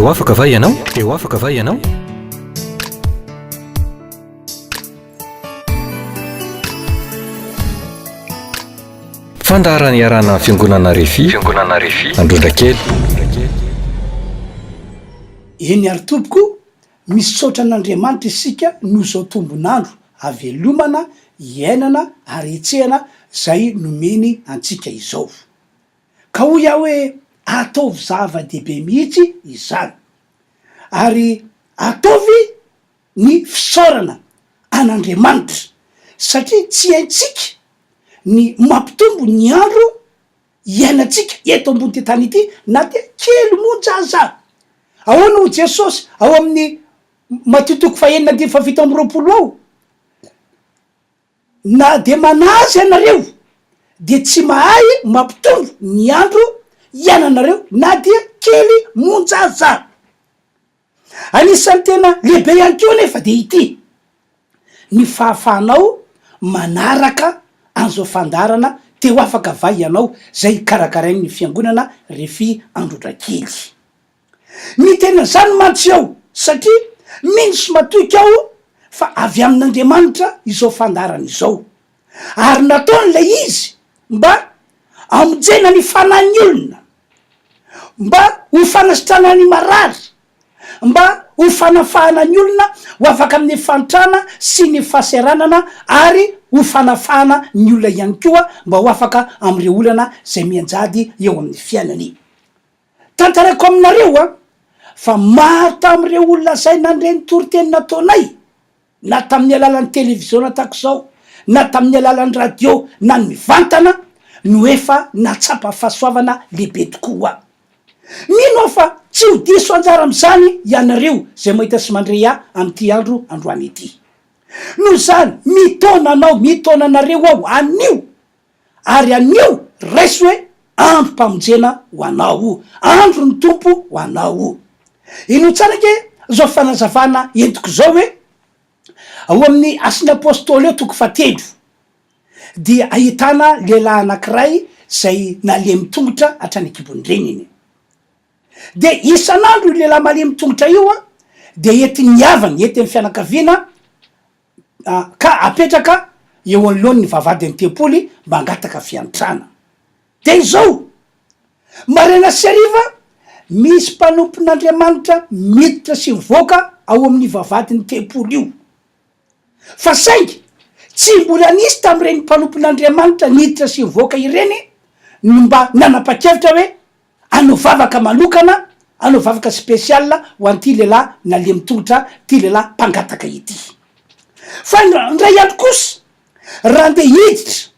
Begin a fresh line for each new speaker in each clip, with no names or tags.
Te ho afaka va ianao? Te ho afaka va ianao? Fandaharana iarahana amin'ny Fiangonana Refi, Fiangonana Refi, Androndrakely.
Eny ary tompoko, misaotra an'Andriamanitra isika noho izao tombon'andro havelomana, iainana ary hetsehana izay nomeny antsika izao. Ka hoy aho hoe ataovy zava-dehibe mihitsy izany. Ary ataovy ny fisaorana an'Andriamanitra satria tsy haintsika ny mampitombo ny andro iainantsika eto ambon'ity tany ity na dia kely monja aza. Ahoana hoy Jesosy ao amin'ny Matio toko fahenina andininy fahafito amby 20 ao? Na dia manahy aza ianareo dia tsy mahay mampitombo ny andro iainanareo na dia kely monja aza. Anisan'ny tena lehibe ihany koa anefa dia ity, ny fahafahanao manaraka an'izao fandaharana te ho afaka va ianao izay karakarain'ny fiangonana Refi Androndrakely. Miteny an'izany mantsy aho satria mino sy matoky aho fa avy amin'Andriamanitra izao fandaharana izao ary nataony ilay izy mba hamonjena ny fanahin'ny olona. mba ho fanasitranana ny marary, mba ho fanafahana ny olona ho afaka amin'ny fahantrana sy ny fahaseranana ary ho fanafahana ny olona ihany koa mba ho afaka amin'ireo olana izay mianjady eo amin'ny fiainany. Tantaraiko aminareo an, fa maro tamin'ireo olona izay nandre ny toriteny nataonay, na tamin'ny alalan'ny televiziona tahaka izao, na tamin'ny alalan'ny radio na ny mivantana, no efa nahatsapa fahasoavana lehibe tokoa. Mino aho fa tsy ho diso anjara amin'izany ianareo izay mahita sy mandre ahy amin'ity andro androany ity. Noho izany, mitaona anao, mitaona anareo aho anio, ary anio raiso hoe androm-pamonjena ho anao, andron'ny Tompo ho anao. Henoy tsara ange izao fanazavana entiko izao hoe, ao amin'ny Asan'ny Apôstôly ao toko fahatelo dia ahitana lehilahy anankiray izay nalemy tongotra hatrany an-kibon'ny reniny. Dia isan'andro io lehilahy malemy tongotra io dia entin'ny havany, entin'ny fianakaviana ka apetraka eo anoloan'ny vavahadin'ny tempoly mba hangataka fiantrana. Dia izao, maraina sy hariva, misy mpanompon'Andriamanitra miditra sy mivoaka ao amin'ny vavahadin'ny tempoly io. Fa saingy tsy mbola nisy tamin'ireny mpanompon'Andriamanitra niditra sy nivoaka ireny no mba nanapa-kevitra hoe hanao vavaka manokana, hanao vavaka spécial ho an'ity lehilahy nalemy tongotra, ity lehilahy mpangataka ity. Fa indray andro kosa, raha andeha hiditra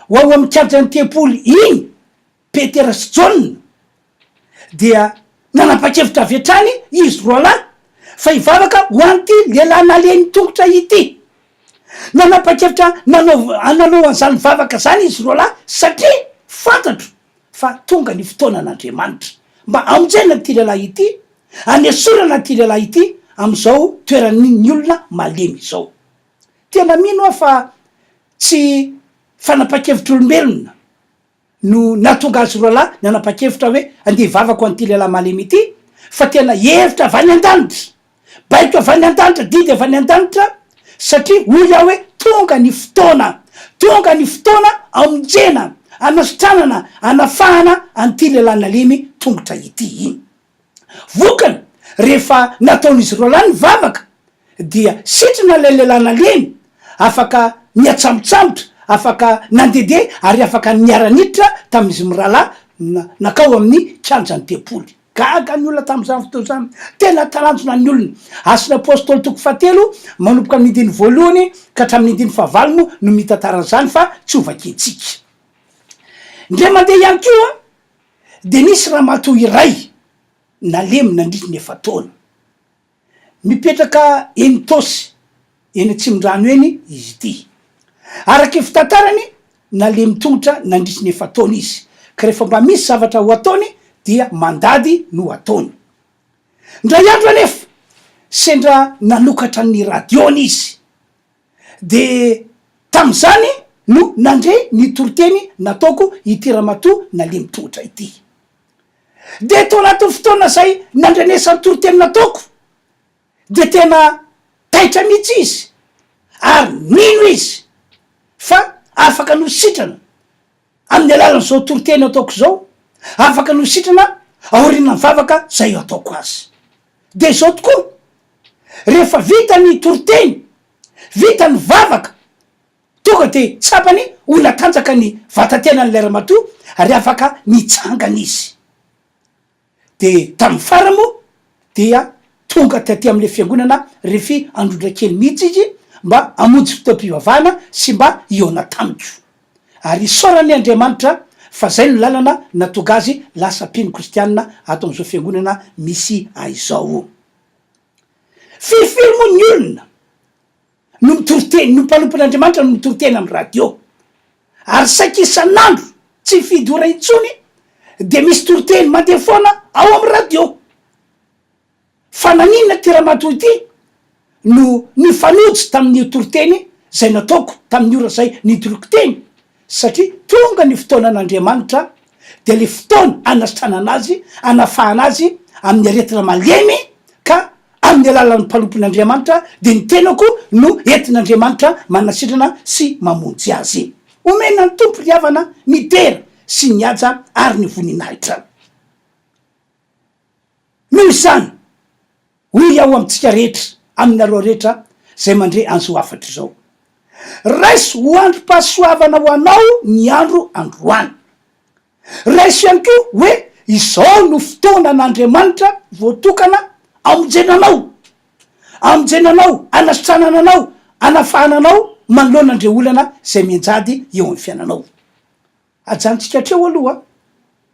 ho ao amin'ny kianjan'ny tempoly iny Petera sy Jaona, dia nanapa-kevitra avy hatrany izy roalahy fa hivavaka ho an'ity lehilahy nalemy tongotra ity. Nanapa-kevitra nanao nanao an'izany vavaka izany izy roalahy satria fantatro fa tonga ny fotoanan'Andriamanitra mba hamonjena an'ity lehilahy ity, hanesorana an'ity lehilahy ity amin'izao toeran'ny olona malemy izao. Tena mino aho fa tsy fanapa-kevitr'olombelona no nahatonga azy roalahy nanapa-kevitra hoe andeha hivavaka ho an'ity lehilahy malemy ity, fa tena hevitra avy any an-danitra, baiko avy any an-danitra, didy avy any an-danitra, satria hoy aho hoe tonga ny fotoana, tonga ny fotoana hamonjena, hanasitranana, hanafahana an'ity lehilahy nalemy tongotra ity. Vokany, rehefa nataon'izy roalahy ny vavaka, dia sitrana ilay lehilahy nalemy, afaka nihatsambotsambotra, afaka nandehandeha ary afaka niara-niditra tamin'izy mirahalahy nankao amin'ny kianjan'ny tempoly. Gaga ny olona tamin'izany fotoana izany. Tena talanjona ny olona. Asan'ny Apostoly toko fahatelo, manomboka amin'ny andininy voalohany ka hatramin'ny andininy fahavalo moa no mitantara an'izany fa tsy hovakiantsika. Indray mandeha ihany koa dia nisy ramatoa iray nalemy nandritry ny efa-taona. Mipetraka eny Itaosy, eny Atsimondrano eny izy ity. Araka ny fitantarany, nalemy tongotra nandritry ny efa-taona izy, ka rehefa mba misy zavatra ho ataony dia mandady no ataony. Indray andro anefa, sendra nanokatra ny radio-ny izy, dia tamin'izany no nandre ny toriteny nataoko ity ramatoa nalemy tongotra ity. Dia tao anatin'ny fotoana izay nandrenesany toriteny nataoko dia tena taitra mihitsy izy ary nino izy fa afaka ny ho sitrana amin'ny alalan'izao toriteny ataoko izao, afaka ny ho sitrana aorian'ny vavaka izay ataoko azy. Dia izao tokoa, rehefa vita ny toriteny, vita ny vavaka, tonga dia tsapany ho natanjaka ny vatan-tenan'ilay ramatoa ary afaka nitsangana izy. Dia tamin'ny farany moa dia tonga taty amin'ilay fiangonana Refi Androndrakely mihitsy izy mba hamonjy fotoam-pivavahana sy mba hihaona tamiko. Ary isaorany Andriamanitra fa zay no lalana nahatonga azy lasa mpino kristianina ato amin'izao fiangonana misy ahy izao. Firifiry moa ny olona no mitory teny, no mpanompon'Andriamanitra no mitory teny amin'ny radio. Ary saika isan'andro, tsy mifidy ora intsony, dia misy toriteny mandeha foana ao amin'ny radio. Fa naninona ity ramatoa ity no nifanojo tamin'io toriteny izay nataoko tamin'ny ora izay nitoriako teny? Satria tonga ny fotoanan'Andriamanitra, dia ilay fotoana hanasitranana azy, hanafahana azy amin'ny aretina malemy ka amin'ny alalan'ny mpanompon'Andriamanitra dia ny tenako no entin'Andriamanitra manasitrana sy mamonjy azy. Omena ny Tompo ry havana ny dera sy ny haja ary ny voninahitra. Noho izany, hoy aho amintsika rehetra, aminareo rehetra izay mandre an'izao hafatra izao, Raiso ho androm-pahasoavana ho anao ny andro androany. Raiso ihany koa hoe izao no fotoanan'Andriamanitra voatokana hamonjena anao, hamonjena anao, hanasitranana anao, hanafahana anao manoloana an'ireo olana izay mianjady eo amin'ny fiainanao. Ajanontsika hatreo aloha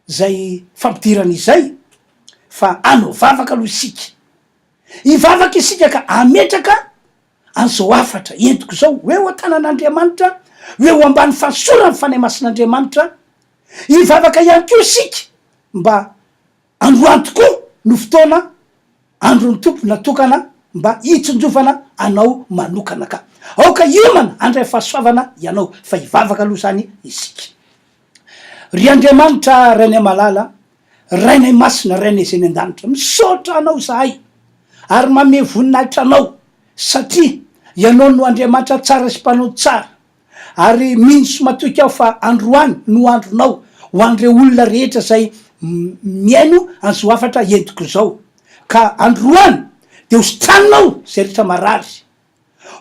izay fampidirana izay fa hanao vavaka aloha isika. Hivavaka isika ka hametraka an'izao hafatra entiko izao ho eo an-tanan'Andriamanitra, ho eo ambany fahasoran'ny Fanahy Masin'Andriamanitra. Hivavaka ihany koa isika mba androany tokoa no fotoana andron'ny Tompo natokana mba hitsinjovana anao manokana ka aoka hiomana handray fahasoavana ianao fa hivavaka aloha izany isika. Ry Andriamanitra Rainay malala, Rainay masina, Rainay izay any an-danitra, misaotra Anao izahay ary manome voninahitra Anao satria Ianao no Andriamanitra tsara sy mpanao tsara ary mino sy matoky aho fa androany no andronao ho an'ireo olona rehetra izay mihaino an'izao hafatra entiko izao ka androany dia ho sitraninao izay rehetra marary,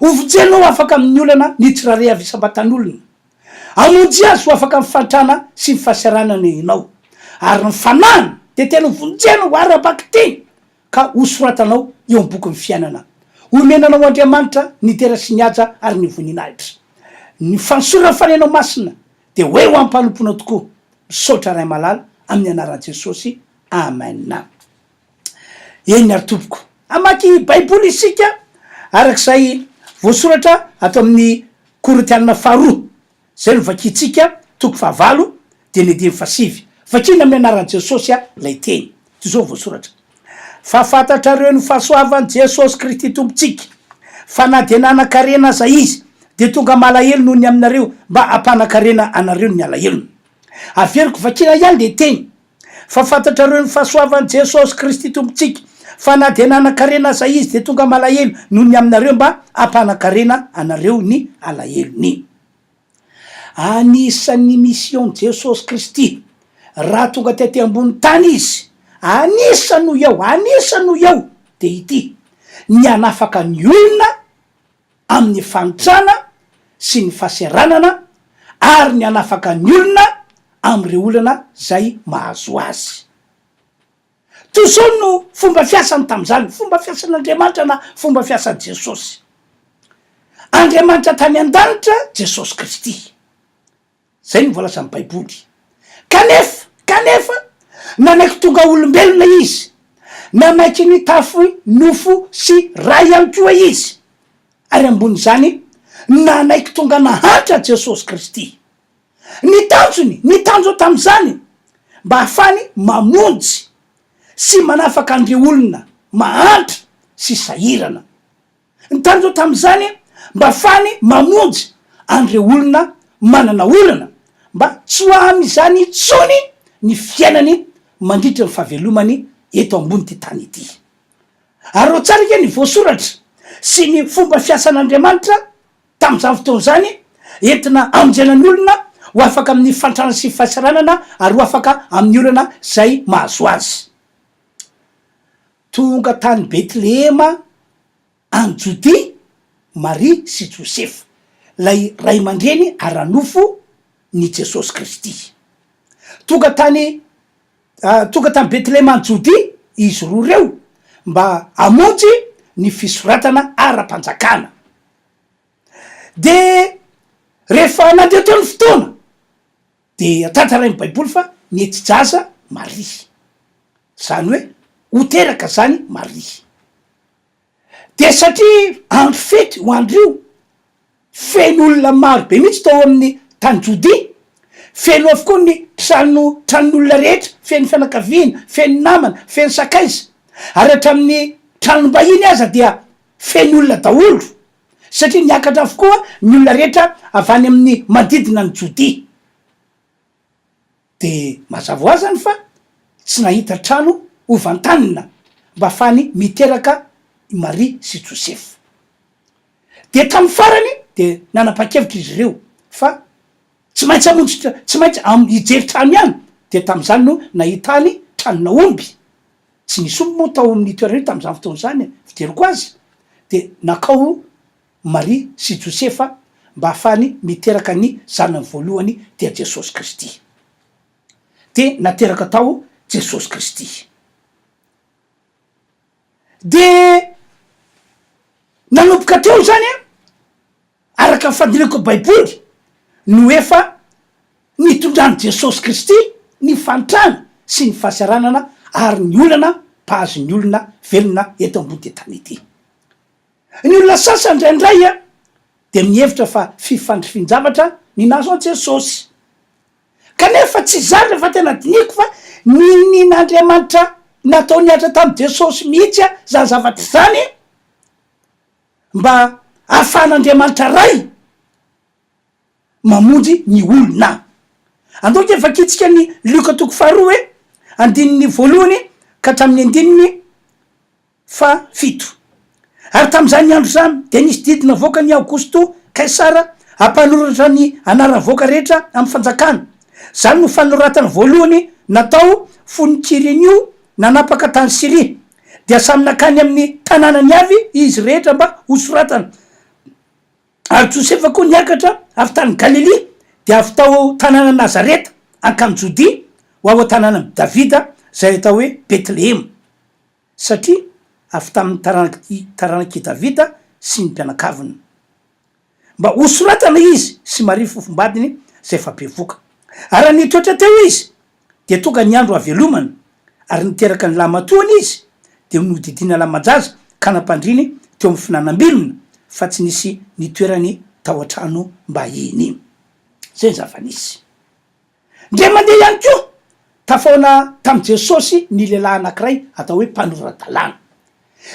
ho vonjenao afaka amin'ny olana ny tsirairay avy isam-batan'olona, hamonjy azy ho afaka amin'ny fahantrana sy ny fahasahiranana ianao ary ny fanahiny dia tena ho vonjenao ara-bakiteny ka hosoratanao eo amin'ny bokin'ny fiainana. Omena anao Andriamanitra ny dera sy ny haja ary ny voninahitra. Ny fanosoran'ny Fanahinao Masina dia ho eo am-panomponao tokoa. Misaotra Ray malala amin'ny anaran'i Jesosy. Amen. Eny ary tompoko. Hamaky Baiboly isika araka izay voasoratra ato amin'ny Korintianina faharoa. Izay no vakintsika, toko fahavalo, dia ny andininy fahasivy. Vakina amin'ny anaran'i Jesosy ilay teny. Toy izao voasoratra, Fa fantatrareo ny fahasoavan'i Jesosy Kristy Tompontsika, fa na dia nanan-karena aza Izy, dia tonga malahelo noho ny aminareo, mba hampanan-karena anareo ny alahelony. Averiko vakina ihany ilay teny, Fa fantatrareo ny fahasoavan'i Jesosy Kristy Tompontsika, fa na dia nanan-karena aza Izy, dia tonga malahelo noho ny aminareo mba hampanan-karena anareo ny alahelony. Anisan'ny mission-n'i Jesosy Kristy raha tonga tety ambony tany Izy, anisany hoy aho, anisany hoy aho, dia ity, ny hanafaka ny olona amin'ny fahantrana sy ny fahaseranana ary ny hanafaka ny olona amin'ireo olana izay mahazo azy. Toy izao no fomba fiasany tamin'izany, fomba fiasan'Andriamanitra na fomba fiasan'i Jesosy. Andriamanitra tany an-danitra Jesosy Kristy. Izay no voalazan'ny Baiboly. Kanefa, kanefa, nanaiky tonga olombelona Izy. Nanaiky nitafy nofo sy ra ihany koa Izy. Ary ambonin'izany, nanaiky tonga nahantra Jesosy Kristy. Ny tanjony, ny tanjony tamin'izany, mba hahafahany mamonjy sy manafaka an'ireo olona mahantra sy sahirana. Ny tanjony tamin'izany, mba hahafahany mamonjy an'ireo olona manana olana, mba tsy ho amin'izany intsony ny fiainany. mandritra ny fahavelomany eto ambon'ity tany ity. Ary ao tsara ange ny voasoratra sy ny fomba fiasan'Andriamanitra tamin'izany fotoana izany, entina hamonjena ny olona ho afaka amin'ny fahantrana sy fahasahiranana ary ho afaka amin'ny olana izay mahazo azy. Tonga tany Betlehema any Jodia Maria sy Josefa, ilay ray aman-dreny ara-nofo n'i Jesosy Kristy. Tonga tany tonga tany Betlehema any Jodia izy roa ireo mba hamonjy ny fisoratana ara-panjakana. Dia rehefa nandeha teo ny fotoana, dia tantarain'ny Baiboly fa nihetsi-jaza Maria. Izany hoe ho teraka izany Maria. Dia satria andro fety io andro io, feno olona maro be mihitsy tao amin'ny tany Jodia, feno avokoa ny trano tranon'olona rehetra, feno fianakaviana, feno namana, feno sakaiza, ary hatramin'ny tranom-bahiny aza dia feno olona daholo, satria niakatra avokoa ny olona rehetra avy any amin'ny manodidina an'i Jodia. Dia mazava ho azy zany fa tsy nahita trano ho vantanina mba hafahany miteraka i Maria sy Josefa. Dia tamin'ny farany dia nanapa-kevitra izy ireo fa tsy maintsy hamonjy tsy maintsy hijery trano ihany, dia tamin'izany no nahitany tranon'aomby. Tsy nisy omby moa tao amin'ny toerana io tamin'izany fotoana izany, fijeriko azy, dia nankao Maria sy Josefa mba hahafahany miteraka ny zanany voalohany dia Jesosy Kristy. Dia nateraka tao Jesosy Kristy. Dia nanomboka teo izany an, araka ny fandinihako ny Baiboly, no efa nitondran'i Jesosy Kristy ny fahantrana sy ny fahasahiranana ary ny olana mpahazo ny olona velona eto ambony tany ity. Ny olona sasany indraindray dia mihevitra fa fifandrifian-javatra ny nahazo an'i Jesosy. Kanefa tsy izany rehefa tena dinihiko fa ninian'Andriamanitra natao nihatra tamin'i Jesosy mihitsy izany zavatra izany mba hahafahan'Andriamanitra Ray mamonjy ny olona. Andao ange vakintsika ny Lioka toko faharoa e, andininy voalohany ka hatramin'ny andininy Fahafito. Ary tamin'izany andro izany dia nisy didy navoakan'i Aogosto Kaisara hampanoratra ny anaran'ny vahoaka rehetra amin'ny fanjakana. Izany no fanoratana voalohany natao fony Kyrinio nanapaka tany Syria. Dia samy nankany amin'ny tanànany avy izy rehetra mba hosoratana. Ary Josefa koa niakatra avy tany Galilia, dia avy tao tanànan'i Nazareta hankany Jodia, ho ao an-tanànan'i Davida, izay atao hoe Betlehema. Satria avy tamin'ny taranak'i taranak'i Davida sy ny mpianakaviny. Mba hosoratana izy sy Maria fofombadiny izay efa bevoka. Ary raha nitoetra teo izy, dia tonga ny andro havelomany, ary niteraka ny lahimatoany izy, dia nodidiana laman-jaza ka nampandriany teo amin'ny finanam-bilona, fa tsy nisy nitoerany tao an-tranom-bahiny. Izay ny zava-nisy. Indray mandeha ihany koa, tafahaona tamin'i Jesosy ny lehilahy anankiray atao hoe mpanora-dalàna.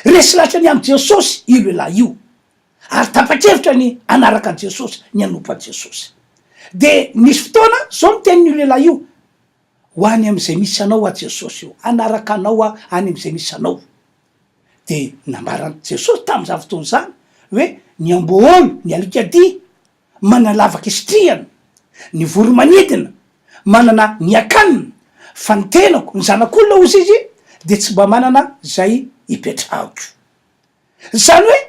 Resy lahatra ny amin'i Jesosy io lehilahy io, ary tapa-kevitra ny hanaraka an'i Jesosy, ny hanompo an'i Jesosy. Dia nisy fotoana, izao no tenin'io lehilahy io, Ho any amin'izay misy anao aho Jesosy ô, hanaraka anao aho any amin'izay misy anao. Dia nambaran'i Jesosy tamin'izany fotoana izany hoe ny ambohono, ny alikadia, manana lavaka isitrihana, ny voro-manidina manana ny akaniny, fa ny tenako, ny Zanak'olona, hozy izy, dia tsy mba manana izay hipetrahako. Izany hoe,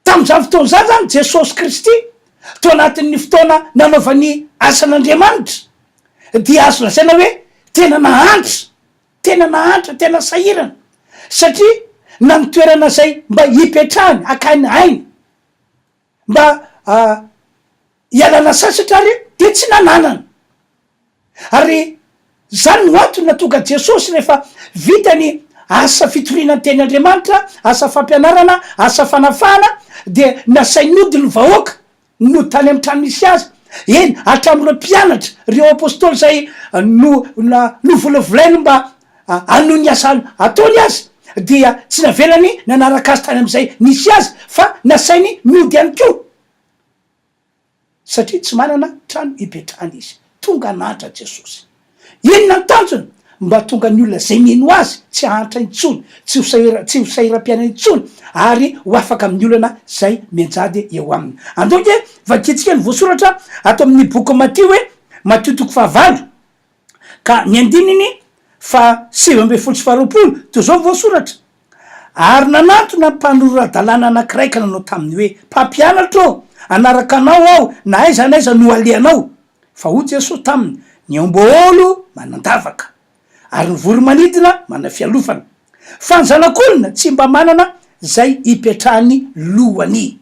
tamin'izany fotoana izany izany, Jesosy Kristy, tao anatin'ny fotoana nanaovany asan'Andriamanitra, dia azo lazaina hoe tena nahantra, tena nahantra, tena sahirana, satria na ny toerana izay mba hipetrahany, hakany aina, Mba hialana sasatra ary dia tsy nananana. Ary zany no antony nahatonga an'i Jesosy rehefa vita ny asa fitoriana ny teny Andriamanitra, asa fampianarana, asa fanafahana, dia nasainy nody ny vahoaka, nody tany amin'ny trano nisy azy, eny hatramin'ireo mpianatra, ireo apostoly izay no novolavolainy mba hanohy ny asa ataony aza dia tsy navelany nanaraka azy tany amin'izay nisy azy fa nasainy nody ihany koa satria tsy manana trano hipetrahana izy. Tonga hanantra Jesosy. Inona ny tanjony? mba hahatonga ny olona izay mino Azy tsy hahantra intsony, tsy ho sahira, tsy ho sahiram-piainana intsony, ary ho afaka amin'ny olana izay mianjady eo aminy. Andao ange vakintsika ny voasoratra ato amin'ny bokin'i Matio hoe, Matio toko fahavalo ka ny andininy faha 19 sy faha 20, toy izao ny voasoratra, Ary nanantona ny mpanora-dalàna anankiray ka nanao taminy hoe, Mpampianatra ô, hanaraka anao aho na aiza na aiza no alehanao. Fa hoy Jesoa taminy, Ny amboahaolo manan-davaka, ary ny voro-manidina manana fialofana, fa ny Zanak'olona tsy mba manana izay hipetrahan'ny lohany.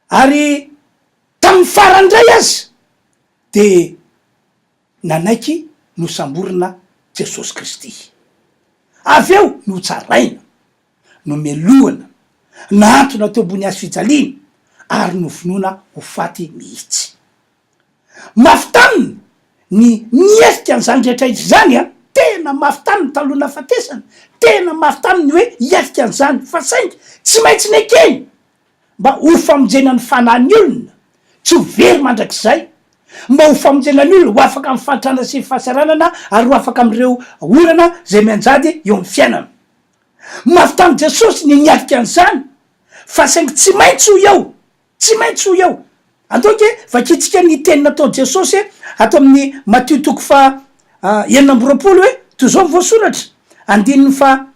Ary tamin'ny farany indray aza dia nanaiky nosamborina Jesosy Kristy. Avy eo notsaraina, nomelohina, nahantona teo ambony hazo fijaliana ary novonoina ho faty mihitsy. Mafy taminy ny niherika an'izany rehetra izany an! Tena mafy taminy taloha nahafatesana, tena mafy taminy ny hoe hiatrika an'izany fa saingy tsy maintsy nekeny mba ho famonjena ny fanahin'ny olona tsy ho very mandrakizay, mba ho famonjena ny olona ho afaka amin'ny fahantrana sy fahasahiranana ary ho afaka amin'ireo olana izay mianjady eo amin'ny fiainana. Mafy tamin'i Jesosy ny niatrika an'izany fa saingy tsy maintsy ho eo, tsy maintsy ho eo. Andao ange vakintsika ny teny nataon'i Jesosy ato amin'ny Matio toko faha 26 hoe toy izao ny voasoratra, andininy faha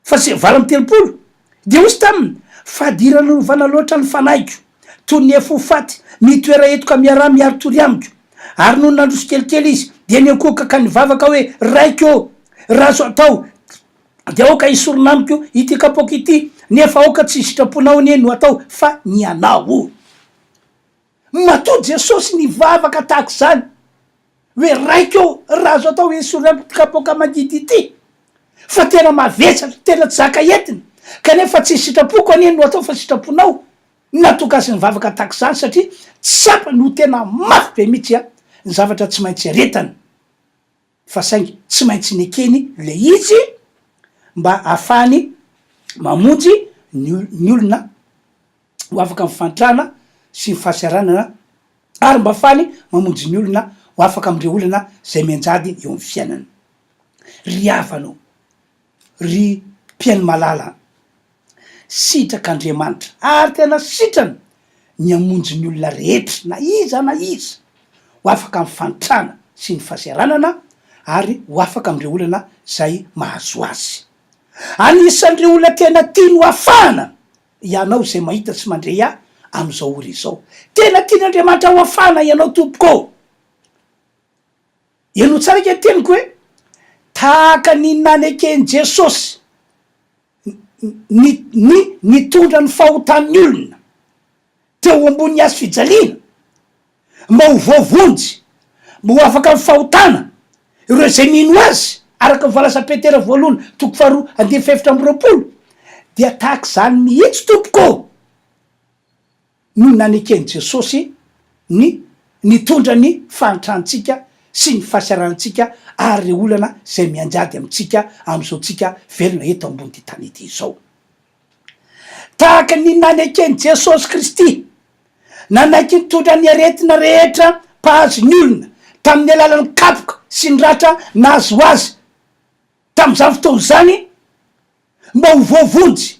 Fa sy 38, dia hoy izy taminy, Fadiranovana loatra ny fanahiko, toy ny efa ho faty, mitoera eto ka miaraha miari-tory amiko. Ary nony nandroso kelikely izy, dia niankohoka ka nivavaka hoe, Raiko ô, raha azo atao, dia aoka hisorona amiko ity kapoaka ity, nefa aoka tsy ny sitraponao anie no atao, fa ny anao. Matoa Jesosy nivavaka tahaka izany, hoe Raiko ô, raha azo atao esory amiko ity kapoaka mangidy ity, fa tena mavesatra, tena tsy zaka entina, kanefa tsy ny sitrapoko anie no atao fa sitraponao. Natoka azy nivavaka tahaka izany satria tsapany ho tena mafy be mihitsy ny zavatra tsy maintsy iaretany, fa saingy tsy maintsy nekeny ilay izy mba hahafahany mamonjy ny olona ho afaka amin'ny fahantrana sy ny fahasahiranana ary mba faly mamonjy ny olona ho afaka amin'ireo olana izay mianjady eo amin'ny fiainana. Ry havana ô, ry mpihaino malala, sitrak'Andriamanitra ary tena sitrany ny hamonjy ny olona rehetra na iza na iza ho afaka amin'ny fahantrana sy ny fahasahiranana ary ho afaka amin'ireo olana izay mahazo azy. Anisan'ireo olona tena tiany ho afahana Ianao izay mahita sy mandre ahy amin'izao ora izao. Tena tian'Andriamanitra ho afahana ianao tompoko ô! Henoy tsara ange ny teniko hoe, tahaka ny naneken'i Jesosy ny ny nitondra ny fahotan'ny olona teo ambonin'ny hazo fijaliana, mba ho voavonjy, mba ho afaka amin'ny fahotana ireo izay mino Azy, araka ny voalazan'i Petera voalohany toko faharoa andininy fahefatra amby 20, dia tahaka izany mihitsy tompoko ô, no naneken'i Jesosy ny nitondra ny fahantrantsika sy ny fahasahiranantsika ary ireo olana izay mianjady amintsika amin'izao tsika velona eto ambon'ity tany ity izao. Tahaka ny naneken'i Jesosy Kristy nanaiky nitondra ny aretina rehetra mpahazo ny olona tamin'ny alalan'ny kapoka sy ny ratra nahazo azy tamin'izany fotoana izany mba ho voavonjy,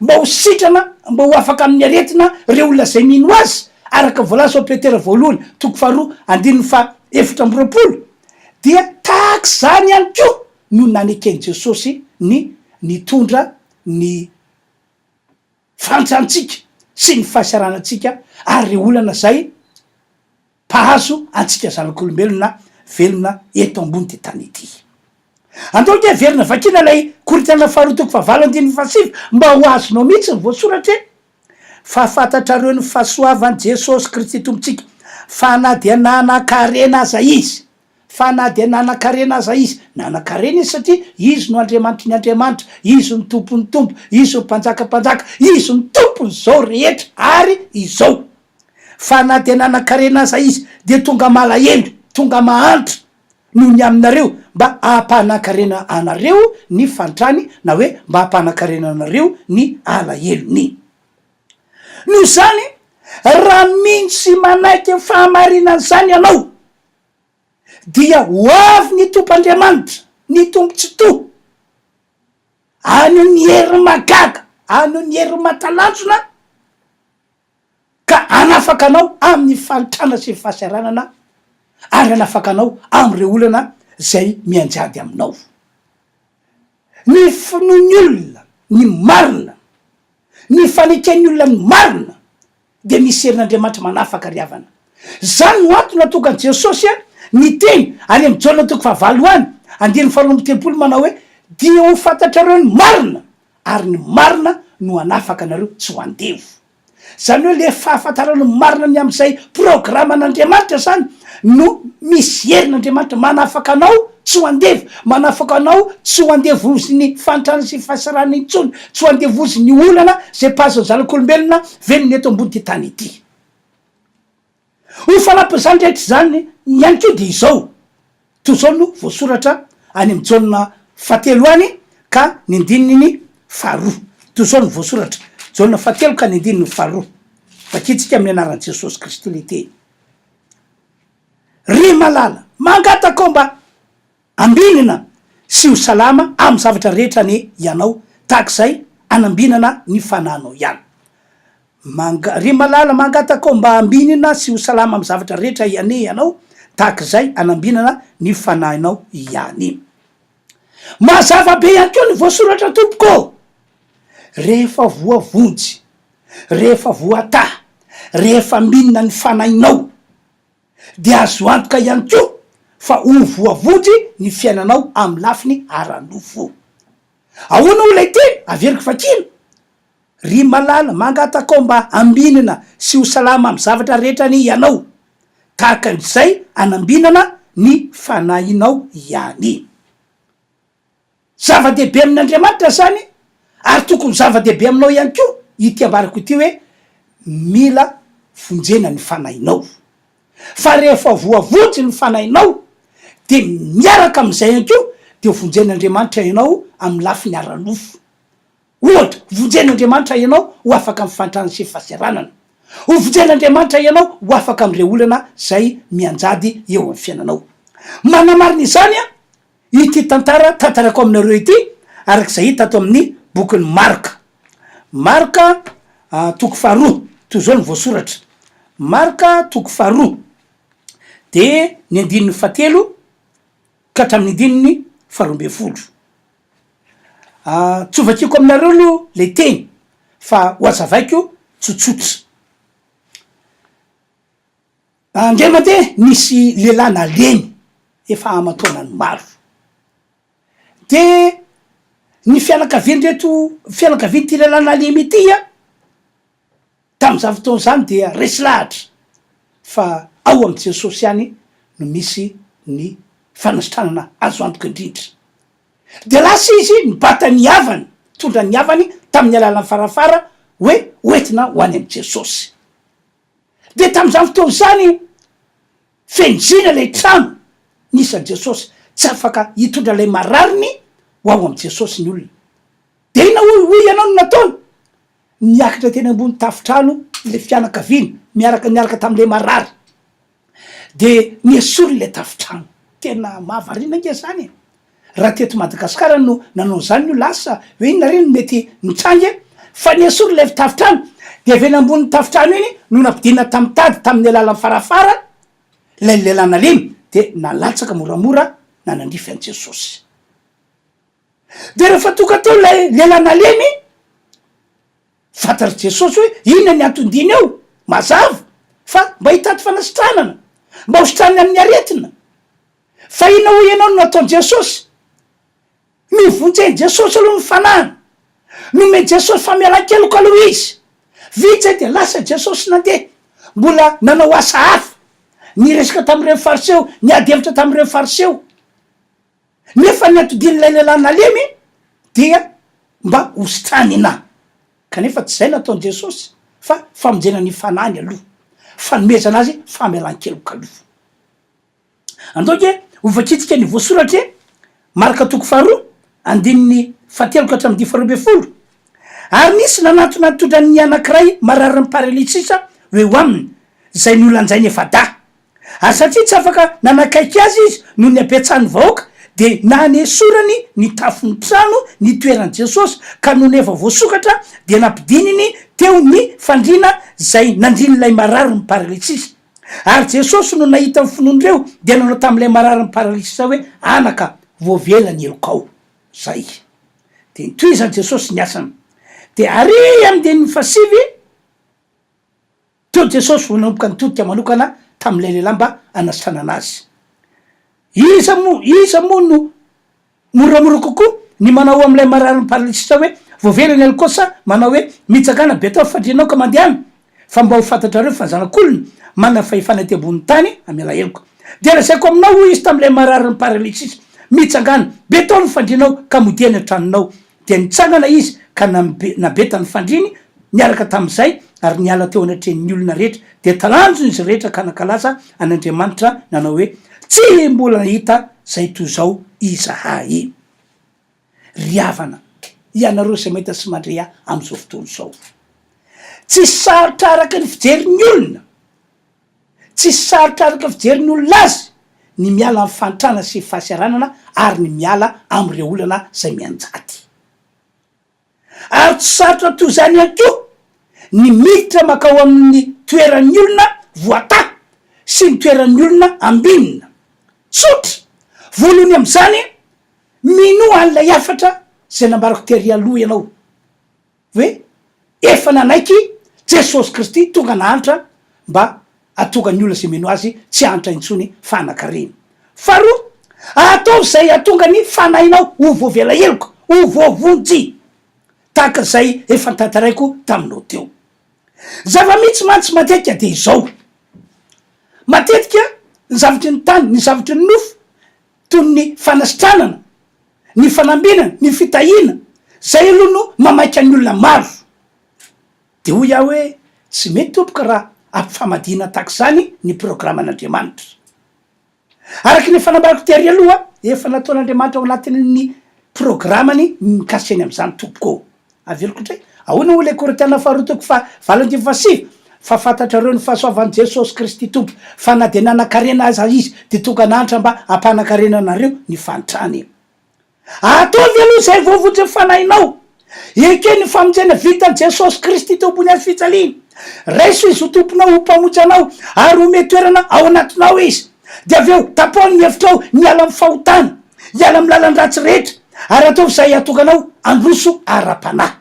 mba ho sitrana, mba ho afaka amin'ny aretina ireo olona izay mino azy, araka ny voalaza ao Petera voalohany toko faharoa andininy faha 24, dia tahaka izany ihany koa no naneken'i Jesosy ny nitondra ny fahantrantsika sy ny fahasahiranantsika ary ireo olana izay mpahazo antsika zanak'olombelona velona eto ambony ity tany ity. Andao ange haverina vakiana ilay Korintiana faharoa toko fahavalo andininy fahasivy mba ho azonao mihitsy ny voasoratra e! Fa fantatrareo ny fahasoavan'i Jesosy Kristy Tompontsika, fa na dia nanan-karena aza Izy, Fa na dia nanan-karena aza izy, nanan-karena izy satria izy no Andriamanitry ny andriamanitra, izy no Tompon'ny tompo, izy no Mpanjaka mpanjaka, izy no Tompon'izao rehetra ary izao. Fa na dia nanan-karena aza izy, dia tonga malahelo, tonga mahantra noho ny aminareo, mba hahampanan-karena anareo ny fantrany, na hoe mba hampanan-karena anareo ny alahelony. Noho izany, raha mino sy manaiky ny fahamarinan'izany ianao. Dia ho avy ny Tompo Andriamanitra, ny Tompo Tsitoha, haneho ny heriny mahagaga, haneho ny heriny mahatalanjona, ka hanafaka anao amin'ny fahantrana sy ny fahasahiranana ary hanafaka anao amin'ireo olana izay mianjady aminao. Ny finoan'ny olona ny marina, ny faneken'ny olona ny marina dia misy herin'Andriamanitra manafaka ry havana. Izany no antony nahatonga an'i Jesosy niteny any amin'ny Jaona toko fahavalo any, andininy faharoa 32 manao hoe, Dia ho fantatrareo ny marina, ary ny marina no hanafaka anareo tsy ho andevo. Izany hoe le fahafantarana ny marina ny amin'izay programan'Andriamanitra izany no misy herin'Andriamanitra manafaka anao tsy ho andevo, manafaka anao tsy ho andevozin'ny fahantrana sy fahasahiranana intsony, tsy ho andevozin'ny olana izay mpahazo ny zanak'olombelona velona eto ambon'ity tany ity. Ho fanampin'izany rehetra izany ihany koa dia izao, toy izao no voasoratra any amin'i Jaona fahatelo any ka ny andininy faharoa. Toy izao no voasoratra, Jaona fahatelo ka ny andininy faharoa. Vakintsika amin'ny anaran'i Jesosy Kristy ilay teny. Ry malala, mangataka aho mba Ambinina sy ho salama amin'ny zavatra rehetra anie ianao, tahaka izay anambinana ny fanahinao ihany. Manga, ry malala, mangataka aho mba ambinina sy ho salama amin'ny zavatra rehetra anie ianao, tahaka izay anambinana ny fanahinao ihany. Mazava be ihany koa ny voasoratra tompoko ô! Rehefa voavonjy, rehefa voataha, rehefa ambinina ny fanahinao, dia azo antoka ihany koa fa ho voavonjy ny fiainanao amin'ny lafiny ara-nofo. Ahoana hoy ilay teny? Averiko vakiana, Ry malala, mangataka aho mba hambinina sy ho salama amin'ny zavatra rehetra anie ianao, tahaka izay anambinana ny fanahinao ihany. Zava-dehibe amin'Andriamanitra izany ary tokony ho zava-dehibe aminao ihany koa ity ambarako ity hoe mila vonjena ny fanahinao. Fa rehefa voavonjy ny fanahinao dia miaraka amin'izay ihany koa dia ho vonjen'Andriamanitra ianao amin'ny lafiny ara-nofo. Ohatra, vonjen'Andriamanitra ianao ho afaka amin'ny fahantrana sy fahaseranana. Ho vonjen'Andriamanitra ianao ho afaka amin'ireo olana izay mianjady eo amin'ny fiainanao. Manamarina izany Ity tantara tantaraiko aminareo ity, araka izay hita ato amin'ny bokin'i Marka. Marka toko faharoa, toy izao no voasoratra. Marka toko faharoa, dia ny andininy fahatelo ka hatramin'ny andininy faharoa ambin'ny folo. Tsy hovakiako aminareo aloha ilay teny fa hohazavaiko tsotsotra. Indray mandeha nisy lehilahy nalemy efa aman-taonany maro. De ny fianakavian'ireto fianakavian'ity lehilahy nalemy ity an, tamin'izany fotoana izany dia resy lahatra fa ao amin'i Jesosy ihany no misy ny fanasitranana azo antoka indrindra. De lasa izy nibata ny havany, nitondra ny havany tamin'ny alalan'ny farafara hoe hoentina ho any amin'i Jesosy. Dia tamin'izany fotoana izany, feno zina ilay trano nisy an'i Jesosy. Tsy afaka hitondra ilay marariny ho ao amin'i Jesosy ny olona. Dia inona hoy hoy ianao no nataony? Niakatra teny ambony tafontrano ilay fianakaviana miaraka niaraka tamin'ilay marary. Dia nesoriny ilay tafontrano. Tena mahavariana ange izany e! Raha teto Madagasikara no nanao an'izany ny olona, asa hoe inona re no mety nitranga e! Fa nesoriny ilay tafontrano, dia avy eny ambonin'ny tafontrano iny no nampidinina tamin'ny tady tamin'ny alalan'ny farafara ilay lehilahy nalemy, dia nalatsaka moramora nanandrify an'i Jesosy. Dia rehefa tonga teo ilay lehilahy nalemy, Fantatr'i Jesosy hoe inona ny anton-diany eo. Mazava fa mba hitady fanasitranana, mba ho sitraniny amin'ny aretina. Fa inona hoy ianao no nataon'i Jesosy? Novonjen'i Jesosy aloha ny fanahiny. Nomen'i Jesosy famelan-keloka aloha izy. Vita izay dia lasa Jesosy nandeha. Mbola nanao asa hafa. Niresaka tamin'ireo Fariseo, niady hevitra tamin'ireo Fariseo. Nefa ny atodian'ilay lehilahy nalemy dia mba ho sitranina. Kanefa tsy izay nataon'i Jesosy fa famonjena ny fanahiny aloha, fanomezana azy famelan-keloka aloha. Andao ange hovakintsika ny voasoratra e, Marka toko faharoa, andininy fahatelo ka hatramin'ny 12. Ary nisy nanantona nitondra ny anankiray mararin'ny paralysisa ho eo aminy, izay nolanjainy efa-dahy. Ary satria tsy afaka nanakaiky azy izy noho ny habetsahan'ny vahoaka, dia nanesorany ny tafon'ny trano nitoeran'i Jesosy, ka nony efa voasokatra dia nampidininy teo ny fandriana izay nandrian'ilay mararin'ny paralysisa. Ary Jesosy no nahita ny finoan'ireo dia nanao tamin'ilay mararin'ny paralysisa hoe, Anaka, voavela ny helokao. Zay. Dia nitohizan'i Jesosy ny asany. Dia ary amin'ny andininy fahasivy. Teo Jesosy vao nanomboka nitodika manokana tamin'ilay lehilahy mba hanasitranana azy. Iza moa, iza moa no moramora kokoa ny manao amin'ilay mararin'ny paralysisa hoe, Voavela ny alikaosa sa manao hoe, Mitsangàna be tao fandrianao ka mandehana? Fa mba ho fantatrareo fa ny Zanak'olona manana fahefana ety ambonin'ny tany hamela heloka. Dia lazaiko aminao, hoy Izy tamin'ilay mararin'ny paralysisa, Mitsangàna, be tao ny fandrianao ka modia any an-tranonao. Dia nitsangana izy ka nabeta ny fandriany niaraka tamin'izay ary niala teo anatrehan'ny olona rehetra. Dia talanjona izy rehetra ka nankalaza an'Andriamanitra nanao hoe, Tsy mbola nahita izay toy izao izahay. Ry havana, ianareo izay mahita sy mandre ahy amin'izao fotoana izao, tsy sarotra araka ny fijerin'ny olona, Tsy sarotra araka fijerin'ny olona azy ny miala amin'ny fahantrana sy fahasahiranana ary ny miala amin'ireo olana izay mianjady. Ary tsy sarotra toy izany ihany koa ny miditra mankao amin'ny toeran'ny olona voatahy sy ny toeran'ny olona ambinina. Tsotra! Voalohany amin'izany, minoa an'ilay hafatra izay nambarako tery aloha ianao. Hoe efa nanaiky Jesosy Kristy tonga nahantra mba hahatonga ny olona izay mino Azy tsy hahantra intsony fa hanan-karena. Faharoa, ataovy izay hahatonga ny fanahinao ho voavela heloka, ho voavonjy, tahaka izay efa notantaraiko taminao teo. Ny zava-mitsy mantsy matetika dia izao, matetika ny zavatry ny tany, ny zavatry ny nofo, toy ny fanasitranana, ny fanambinana, ny fitahiana, zay aloha no mamaika ny olona maro. De hoy aho hoe tsy mety tompoko raha ampifamadihina tahaka izany ny programan'Andriamanitra. Araka ny efa nambarako tery aloha, efa nataon'Andriamanitra ao anatin'ny programany ny mikasika ny amin'izany tompoko ô. Averiko indray, ahoana hoy ilay Korintiana faharoa toko faha 8 faha 9, Fa fantatrareo ny fahasoavan'i Jesosy Kristy Tompo, fa na dia nanan-karena aza Izy, dia tonga nahantra mba hampanan-karena anareo ny fahantrany. Ataovy aloha izay voavonjy ny fanahinao. Ekeo ny famonjena vitan'i Jesosy Kristy teo ambony hazo fijaliana. Raiso Izy ho Tomponao, ho Mpamonjy anao, ary omeo toerana ao anatinao Izy. Dia avy eo, tapaho ny hevitrao ny hiala amin'ny fahotana, hiala amin'ny lalan-dratsy rehetra, ary ataovy izay hahatonga anao handroso ara-panahy.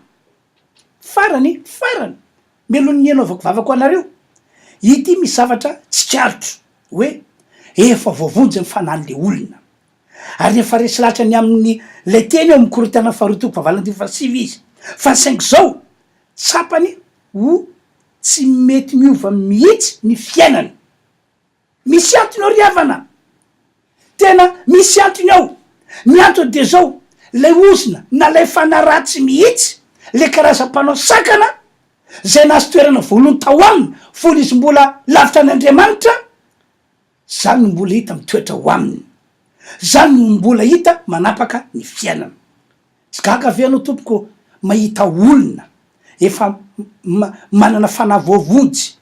Farany, farany, mialoha ny hanaovako vavaka ho anareo, ity misy zavatra tsikaritro, hoe efa voavonjy ny fanahin'ilay olona, ary efa resy lahatra ny amin'ny ilay teny ao amin'ny Korintiana faharoa toko fahavalo andininy fahasivy izy, fa saingy izao, tsapany ho tsy mety miova mihitsy ny fiainany. Misy antony ao ry havana! Tena misy antony ao! Ny antony dia izao, ilay ozona na ilay fanahy ratsy mihitsy, ilay karazam-panao sakana izay nahazo toerana voalohany tao aminy fony izy mbola lavitra an'Andriamanitra, izany no mbola hita mitoetra ao aminy. Izany no mbola hita manapaka ny fiainana. Tsy gaga ve ianao tompoko mahita olona efa manana fanahy voavonjy,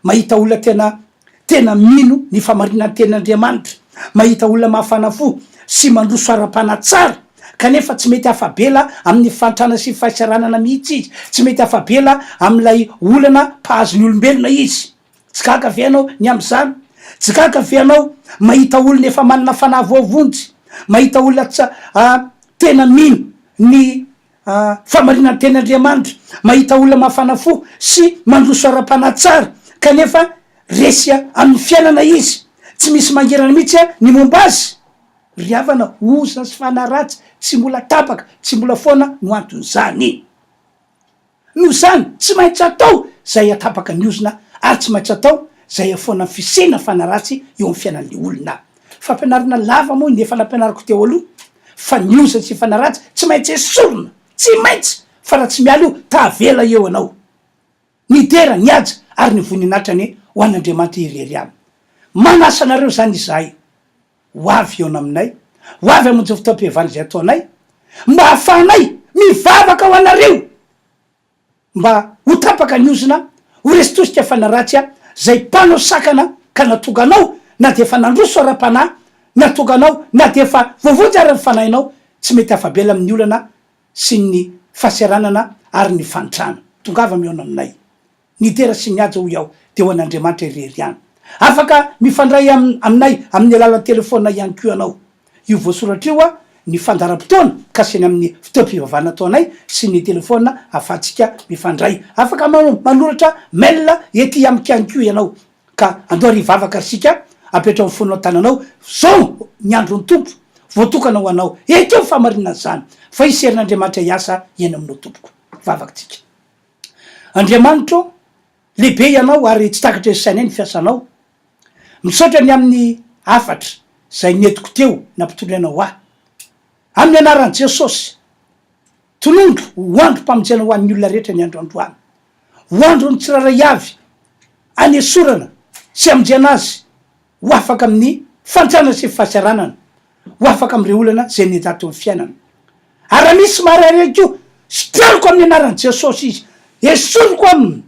mahita olona tena tena mino ny famarinan'ny tenin'Andriamanitra, mahita olona mafana fo sy mandroso ara-panahy tsara kanefa tsy mety afa-bela amin'ny fahantrana sy fahasahiranana mihitsy izy, tsy mety afa-bela amin'ilay olana mpahazo ny olombelona izy. Tsy gaga ve ianao ny amin'izany? Tsy gaga ve ianao mahita olona efa manana fanahy voavonjy, mahita olona tsa tena mino ny fahamarinan'ny Tenin'Andriamanitra, mahita olona mafana fo sy mandroso ara-panahy tsara, kanefa resy amin'ny fiainana izy, tsy misy mangirana mihitsy ny momba azy? Ry havana, ozona sy fanahy ratsy tsy mbola tapaka, tsy mbola foana no anton'izany. Noho izany, tsy maintsy atao izay hatapaka ny ozona ary tsy maintsy atao izay hafoana ny fisiana fanahy ratsy eo amin'ny fiainan'ilay olona. Fampianarana lava moa ny efa nampianariko teo aloha fa ny ozona sy fanahy ratsy tsy maintsy esorina, tsy maintsy, fa raha tsy miala io, tavela eo ianao. Ny dera, ny haja ary ny voninahitra anie ho an'Andriamanitra irery ihany. Manasa anareo izany izahay ho avy hihaona aminay, ho avy hamonjy ny fotoam-pihavanana izay ataonay, mba hahafahanay mivavaka ho anareo, mba ho tapaka ny ozona, ho resy tosika fanahy ratsy izay mpanao sakana ka nahatonga anao. Na dia efa nandroso ara-panahy nahatonga anao, na dia efa voavonjy ara ny fanahinao, tsy mety afa-bela amin'ny olana sy ny fahaseranana ary ny fahantrana. Tongava mihaona aminay. Ny dera sy ny haja hoy aho dia ho an'Andriamanitra irery ihany. Afaka mifandray aminay amin'ny alalan'ny telefaonina ihany koa ianao. Io voasoratra io ny fandaharam-potoana kasihina amin'ny fotoam-pivavahana ataonay sy ny telefaonina ahafahantsika mifandray. Afaka manoratra mail ety amiko ihany koa ianao. Ka andao ary hivavaka isika, apetraho ny fonao tananao, zao ny andron'ny Tompo, voatokana ho anao. Ekeo ny fahamarinan'izany, fa hisy herin'Andriamanitra hiasa eny aminao tompoko. Vavaka tsika. Andriamanitra ô, lehibe Ianao ary tsy takatry ny sainay ny fiasanao. Misaotra ny amin'ny hafatra izay nentiko teo nampitondranao ahy. Amin'ny anaran'i Jesosy, tononiko ho androm-pamonjena ho an'ny olona rehetra ny andro androany. Ho andron'ny tsirairay avy anesorana sy amonjena azy ho afaka amin'ny fantrana sy fahasahiranana, ho afaka amin'ireo olana izay nianjato teo amin'ny fiainana. Ary raha misy marary ihany koa, sitraniko amin'ny anaran'i Jesosy izy, esoriko aminy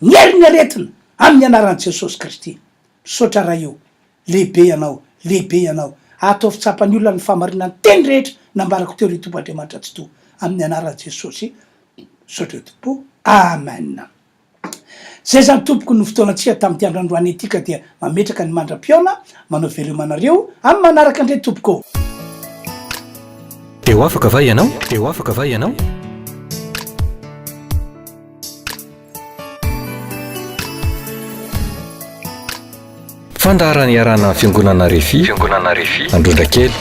ny herin'ny aretina amin'ny anaran'i Jesosy Kristy. Misaotra Ray o, lehibe Ianao, lehibe Ianao. Ataovy tsapan'ny olona ny fahamarinan'ny teny rehetra nambarako teo ry Tompo Andriamanitra Tsitoha, amin'ny anaran'i Jesosy. Misaotra Tompo. Amen. Zay zany tompoko no fotoanantsika tamin'ity andro androany ity ka dia mametraka ny mandra-pihaona, manao veloma anareo amin'ny manaraka indray tompoko ô.
Dia ho afaka va ianao? Dia ho afaka va ianao? Fandaharana iarahana amin'ny Fiangonana Refi, Fiangonana Refi, Androndrakely.